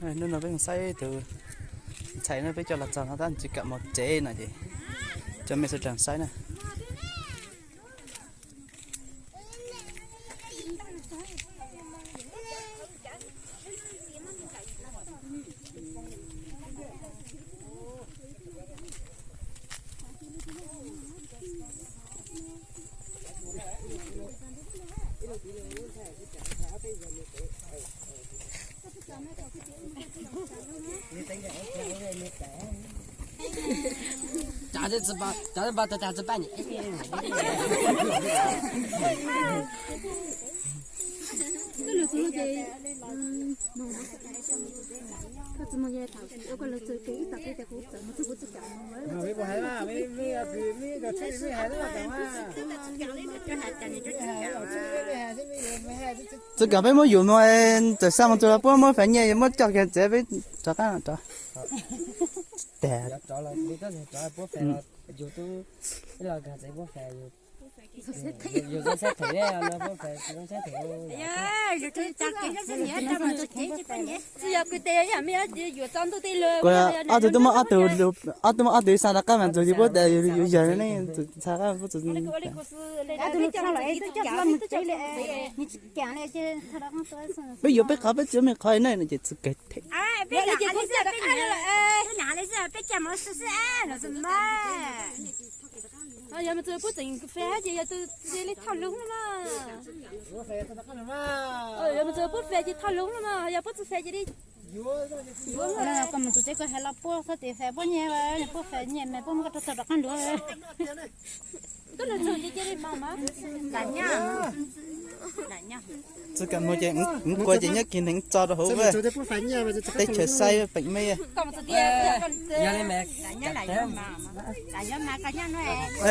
Hnub no peb mus saib tus ntxhais no, peb coj los txog no tab tsis kam mus tsev no ces coj mej sawv daws saib na. Txawm kom peb muab yus mus, txawm xa mus txug los puab muab fais nyiaj muab coj kiag tsev peb rov qab rov. Tag. Kuv ob tug twb muab ob tug, ob tug muab ob tug xa rov qab mas txug yus puab tas yus yawg ne, txhais qab puab txug. Peb yuav peb qhov peb tsis muaj qhov ne no ces txhais kawg thiab. Yog mus txug puab tseem fais ces yog txug li thauj lug no mas. Yog mus txug puab fais ces thauj lug no mas, yog puab tsis fais ces li. Koj mus txug tsev koj hais los puab txhob tes fais puab nyiaj, puab fais nyiaj mas puab muab koj rau txog rov qab nluav. Txawm kam mus ces kuv kuas ces nyob kis neeg tso rau hauv teb chaws saib peem me.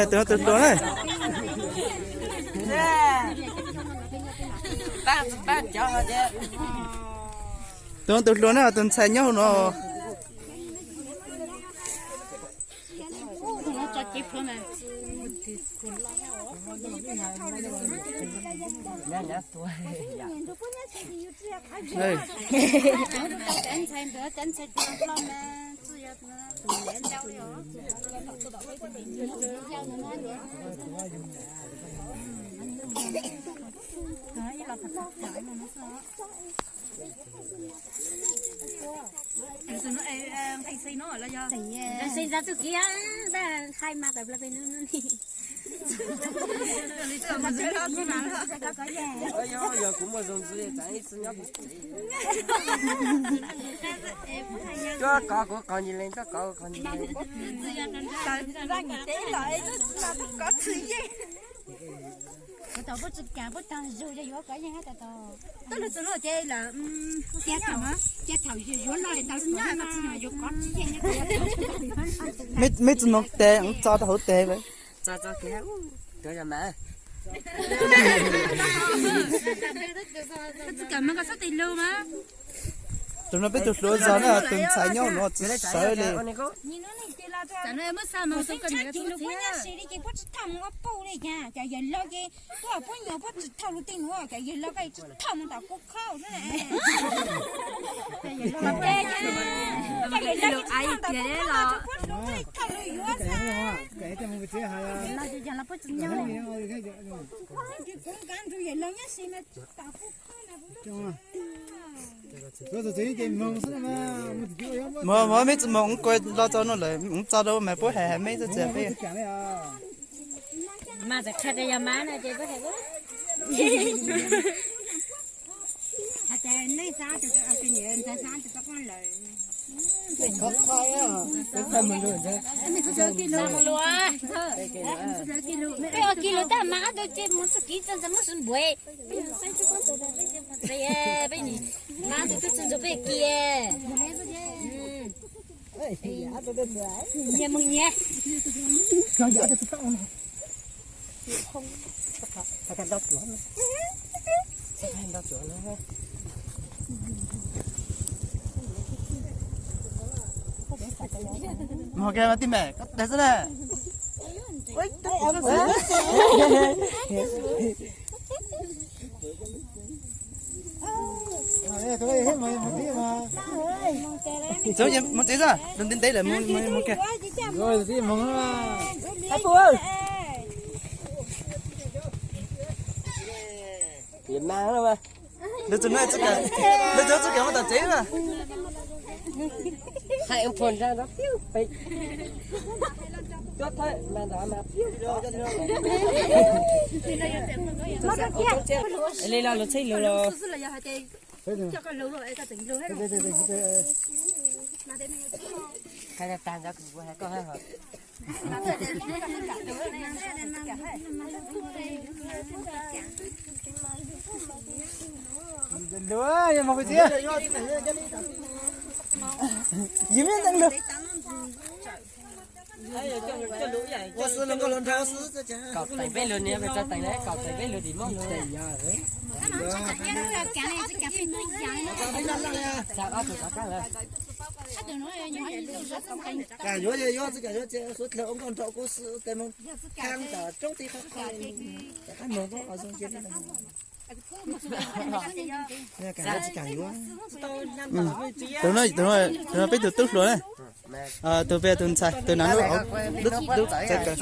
Tus no tus hluas na. Tus no tus hluas na, tus ntxhais nyob hauv no. Yog kuv muaj zoo ntxiv, ib txwm nyob kuv tsev. Tuaj kov kuv qhov ncig leej, tuaj kov kuv qhov ncig leej. Tau puab tsis kam puab taag zug yog yuav kov yeej hab tas tau. Tuaj lug txug nuav ces lawm, cia thaum, cia thaum yuav loj tau tsis nyob no yuav kov tsis yeej. Meb tsi moog tes, tso rau hauv tes. Tso, tso kiag, tuav yog mas. Tsis kam mas koj txhob tes lug mas. Tus no peb tug hluas zog na, tus ntxhais nyob nuav tsis sawv li. Cov yawg laug ces tuaj puab nyuam puab tsis thauj lug tej nuav, cov yawg laug koj tsis thauj mus tom kuv khaub na. Kuv nkag nrug yawg laug nyob si mas tom kuv khaub na. Mog, mog, meb tsi moog, kuv los txog nuav lawm, kuv tso rau mas puab has has meb txhob txhais peb. Mas txawm qhia tias yog mas no ces puab has. Peb ua kis lug tag mas ob tug ces mus txug kiv txog ntawd muab sub npuav. Peb nim mas ob tug tub txug ntxuag peb kis. Nyias mus nyias. Mog, koj mas tij mas koj teg xwb na. Mus tsev, mus tsev, ntev ntev lawm, mus kiag. Lawv txawm, lawv txawm muab tom tsev na. Li los lus txhib lus los. Hais tag ntawd kuv hais koj hais hos. Kaum tawm peb lug, nws yog pes tsawg tawm na, kaum tawm peb lug dim mob lug. Txog ob tug rov qab lawm. Yuav, yuav, yuav, yuav, suav dlawg ua nkauj nraug kuv xwb, tes moog thaaj tom roob tib qhov qhov. Rov qab moog tub qhov zoo cia li. Tus no, tus no peb tug tub hluas na. Tus peb tus ntxhais, tus nav lub, lub, lub txawv kawg.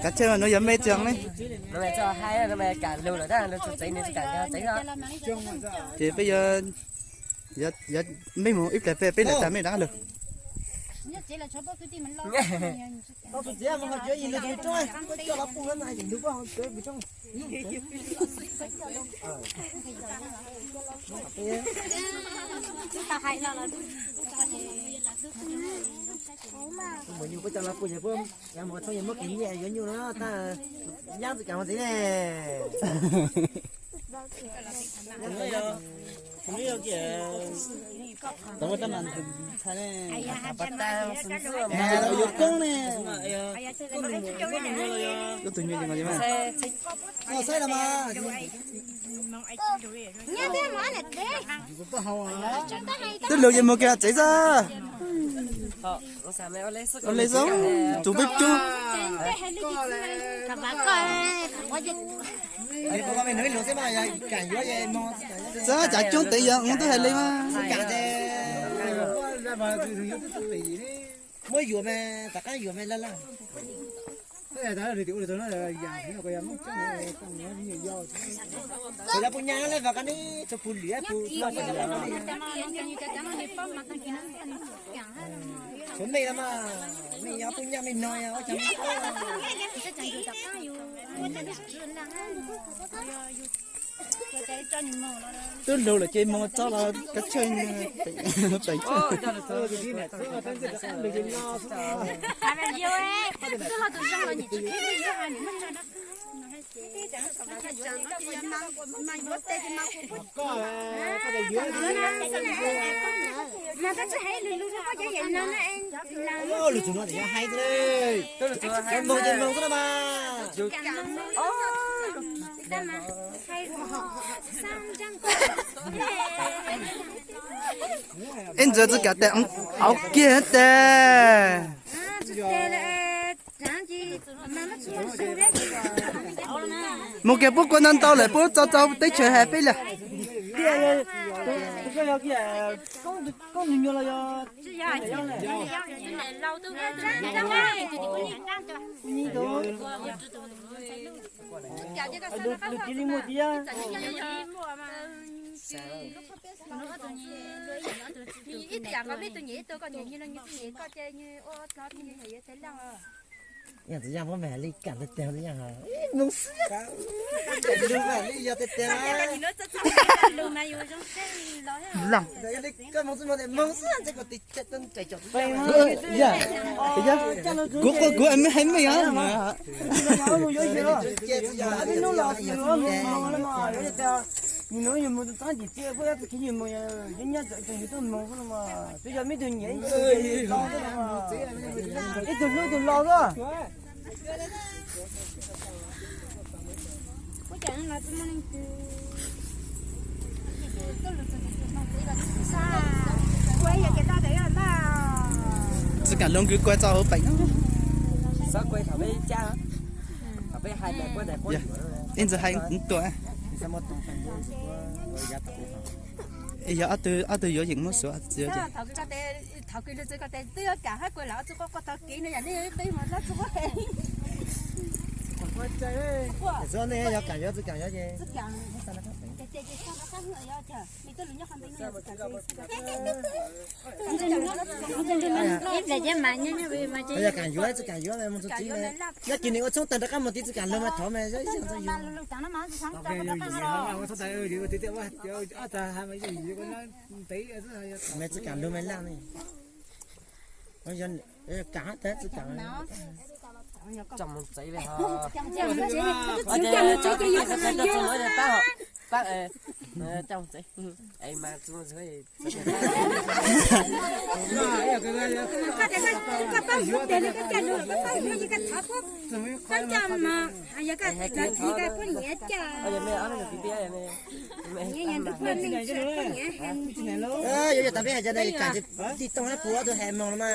Kav tsij, nuav yuav me tsev ne. Ces peb yuav, yuav, yuav me moog ib plag peb, peb lawm tag me dab lug. Mus nyuj puab coj los pug, puab muab kev nyiaj yuav nyuj no, tab nyab txij kaam ua ntxiv ne. Tau ua rab mas ntxhais ne, yuav koob ne. Koj tus nyuj li no mas. Twb lug yuav mus kiag tsev xwb. Ua le xwb, tsum peb cub. Txawm coob tes yog ub twb hais li mas. Muab yuav mas rov qab yuav mas laj laj. Txawm yog puj nyab lawm mas qab neb tso puj lwm puj. Tshuav mej los mas, mej yog puj nyab mej no yog ua cas. Twb lug lawm ces moog txog los kav tsij peem. Lug txug no ces yog hais xwb, moog ces moog xwb no mas. Ib ntxwg tsi kam tes auv kiag tes. Mus kiag puab kua ntau ntau lawm puab txo txo teb chaws has peb lawm. Yog txiv yaaj muab mej hais li kam tiag tiag li yog moog xwb. Lug li koj moog xwb no ces moog xwb, ntshai koj tig cem tau nraim caum txiv yaaj. Kuv quaj kuv mej hais mej os. Ib tug hlub ib tug laus xwb. Tsi kam lug kws kua txo hauv peem. Ib ntxwg hais tuaj. Yog ob tug, ob tug yuav yeem muab suav txiv. Thov kws lug txug ko tes twb yuav kam hab kuas lam ob tug quaj quaj taug kev no yog nej yuav teb mus dlaab tsi quaj. Txug nej yuav kam yuav tsi kam yuav ces. Yog kam yuav tsi kam yuav mus txug txiv, nyob kis nws ua tshoob taag rov qaab mus tiv tsi kam lug mas thov mas. Mas tsi kam lug mas laj ne. Kam tsi kam. Coj mus tsev li ho. Coj mus tsev, coj mus tsev. Yuav yog tas peb has cas ne, kam tsi tij tooj hab puag ob tug has moog los mas.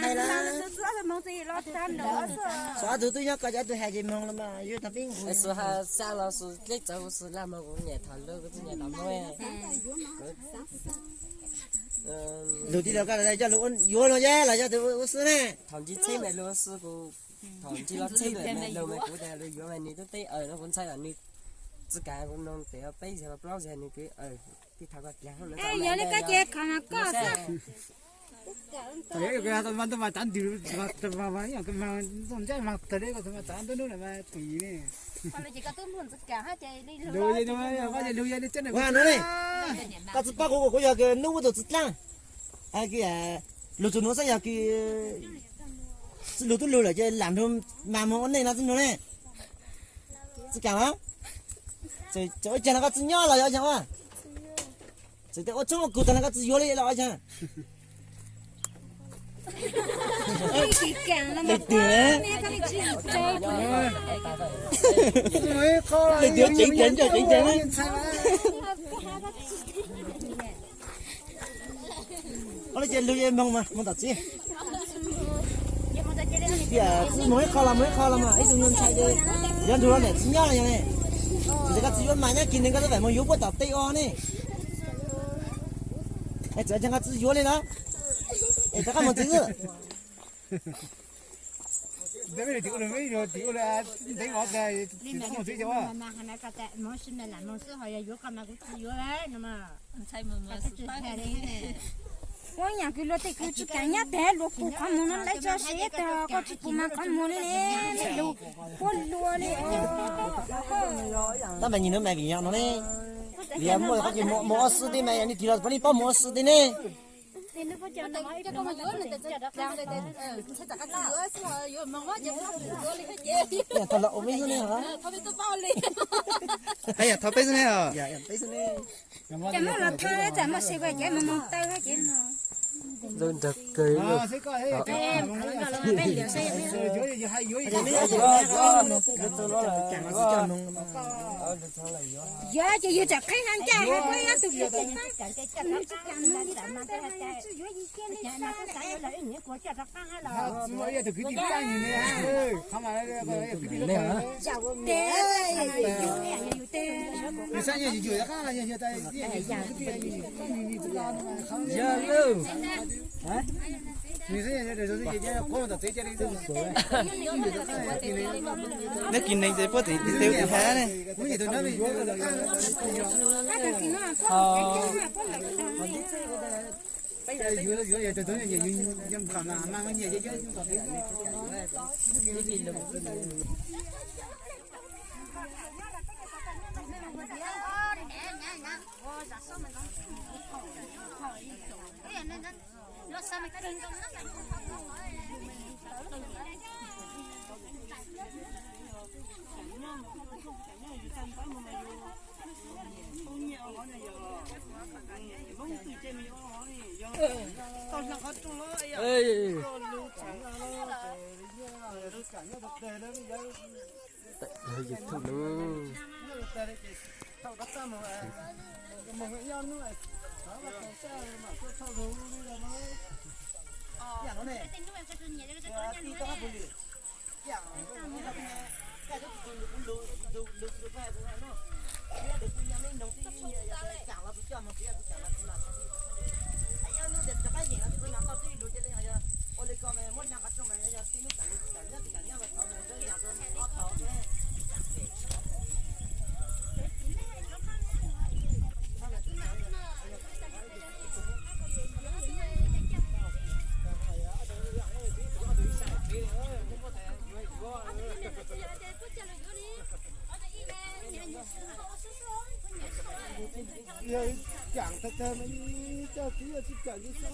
Hais lawm, ob tug twb nyob ko ces ob tug has ces moog los mas yuav tas peb. Xwb has xab los xwb dleb txawv xwb laj moog kuv nyiam tham lug kuv tsi nyiam tham moog. Lug tij laug koj coj lug yuav luag yog los yog tus ua xwb ne. Thaum ntsib tsheb mas lug ua xwb kuv, thaum ntsib lub tsheb mas lug mas kuv tas lug yuav mas nws twb teb aws no kuv ntshai tas nws tsi kam kuv noog tes peb xyoo plaub xyoo nws twb aws. Tij tham koj kiag. Yog li koj ces kho mas koj xwb. Ua no ne, koj tsi paub kuv, kuv yog kws nub muab tus txiv dlaab. Lug txug nuav xwb yog kws lug tub lug lawm ces lam lug mas moog ua neej no tsi nug ne. Tsi kam los? Tseem ua caag no koj tsi nyob los yog ua caag ua? Tseem ua tshoob ua kug taag no koj tsi yuav li los ua caag? Leej twg, leej twg tseev tseev na. Ob lub ces lug moog mas moog tom txiv. Tiam tsi moog ib qho los moog ib qho los mas ib tug ntshai ces yuav nrug los niam txiv nyob los yog ne. Tsis tas koj tsi yuav mas nyob kis neeg koj twb faim moog yuav puab tom tej o ne. Es txawm caag koj tsi yuav li los es rov qab moog txiv xwb. Puab yaam kws luag tej kws tsi kaam nyab tag luag pum qhov muag no lawv tso siab tag koj tsi pum mas qhov muag li ne, lug puab luag li. Tab mas nyim no mas vim yog no ne, vim yog muaj qhov muag ob xwb teb mas yog nej tig los puav leej paub muag ob xwb teb ne. Thov peb xwb ne. Cas muab los thawb tsam muaj se ua ces moog moog tawb ces. Yog ces yug tsam qheb ha ncaj ha puab ib tus hlub ces pab nws tsis kam moog li pab ntawd tsis yuav yig kiag li sab. Neb kis neeg ces puab tseem tes tes ua tus has ne. Ej, YouTube no. Yog ib cam tag tag mas coj tib yog tsis cam li.